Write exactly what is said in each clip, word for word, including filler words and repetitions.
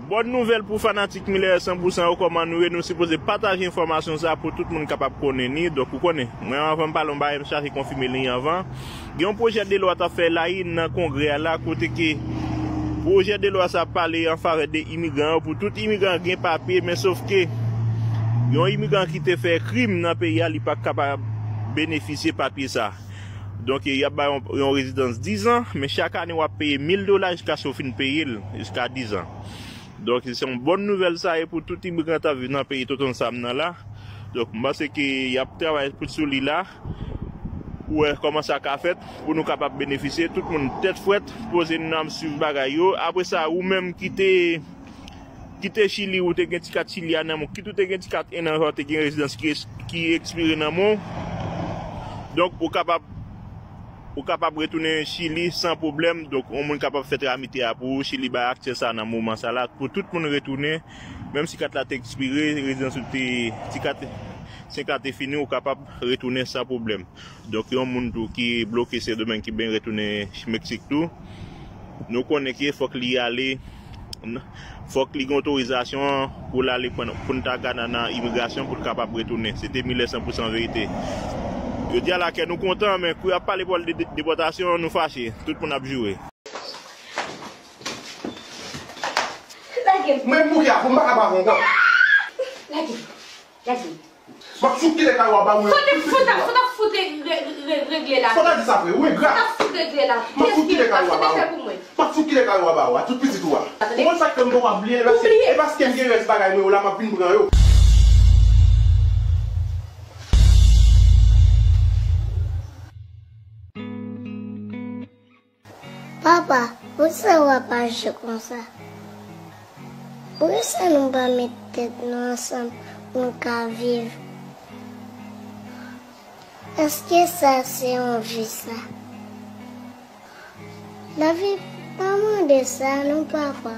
Bòn nouvèl pou fanatik Miller san pou san yo, kòman nou ye? Nou sipoze pataje enfòmasyon sa pou tout moun kapab konnen ni. Donk, ou konnen, mwen, anvan m pale yon bagay, m chache konfime li anvan. Gen yon pwojè de lwa t ap fè layi nan Kongrè a la, kote ke pwojè de lwa sa pale an favè de imigran yo, pou tout imigran gen papye, men sof ke yon imigran ki te fè krim nan peyi a, li pa kapab benefisye papye sa. Donk, y ap ba yon, yon rezidans diz an, men chak ane w ap peye mil dola jiskaske w fin peye l, jiska diz an. Donk, se yon bòn nouvèl sa ye pou tout imigran k ap viv nan peyi Tonton Sam nan la. Donk, m panse ke y ap travay pou, sou li la, pou wè kòman sa ka fèt, pou nou kapab benefisye. Tout moun tèt frèt, poze nou n ap swiv bagay yo. Apre sa, ou menm ki te, ki te Chili, ou te gen ti kat Chili a nan men w, kit ou te gen ti kat en an, ou te gen rezidans ki, ki ekspire nan men w. Donk, ou kapab ou kapab retounen Chili san pwoblèm. Donk, yon moun kapab fè tramite a pou ou. Chili bay aksè sa nan moman sa la. Pou tout moun retounen, menm si kat la te ekspire, rezidans ou te, si kat senk an te fini, ou kapab retounen san pwoblèm. Donk, yon moun tou ki bloke Sendomeng ki ben retounen Meksik tou, nou konnen ke fòk li ale N-, fòk li gen otorizasyon pou l ale pran Punta Cana nan imigrasyon pou l kapab retounen. Se te Miller san pou san verite. Yo di a la kè nou kontan, men kou y ap pale pwòl de, de, depòtasyon, nou fache. Tout moun ap joure. Lage m. Mwen bouke a, pou m pa ka ba ankò. Lage m. Lage m. M ap fout kite kay ou a ba mwen. Fout, fout, fout, fout re-, re-, regle la. Fò ta di sa vre, ou engra. Fout ap fout regle la. M ap fout kite kay ou a ba ou. M ap fout kite kay ou a ba ou, a tout pitit ou a. Ou konn sa k fè m poko ap bliye, e paske, e paske m gen rès bagay mwen yo la, m ap vin pran yo. Papa, poukisa w ap aji konsa? Poukisa nou pa met tèt nou ansanm pou nou ka viv? Èske sa se yon vi sa? Lavi pa mande sa non, papa.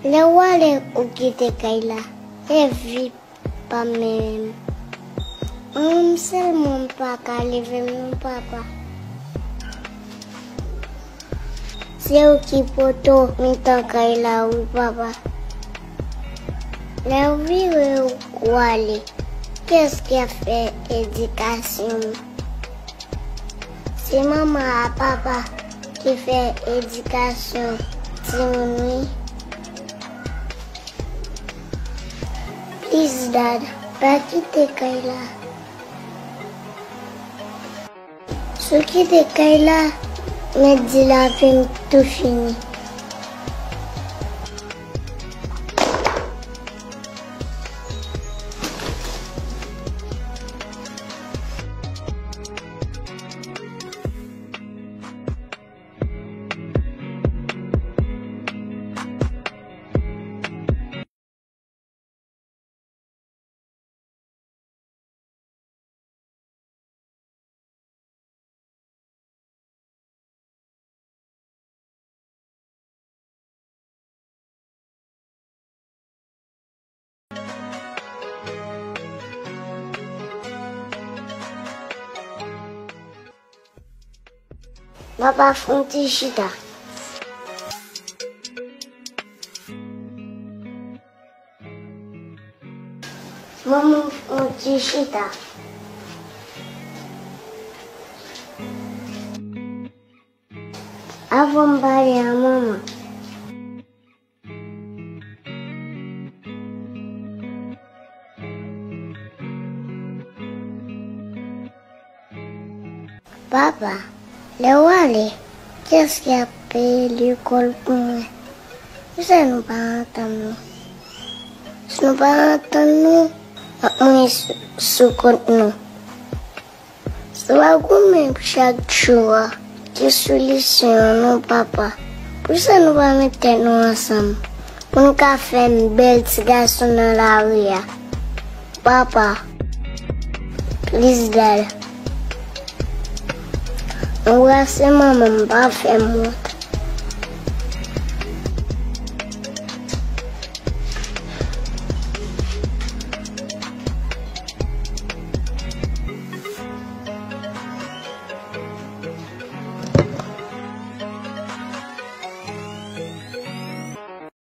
Lè w ale ou kite kay la, e vi pa menm. Mwen menm sèlman m pa ka leve m non, papa. Se ou ki poto mitan kay la wi, papa. Lè w vire ou ale, kiyès ki ap fè edikasyon m? Se manman ak papa ki fè edikasyon timoun wi. Please, Dad, pa kite kay la. Si w kite kay la, mèt di lavi m tou fini. Papa, fè yon ti chita. Manman, fè yon ti chita. Avan m pale a manman. Papa, lè w ale, kiyès ki ap peye lekòl pou mwen? Poukisa nou pa antann nou? Si nou pa antann nou, n ap mouri sou, sou kont nou. Se pa goumen chak jou a ki solisyon an non, papa. Poukisa nou pa met tèt nou ansanm pou n ka fè bèl ti gason nan lari a? Papa, please, Dad. Anbrase manman m, pa fè m wont.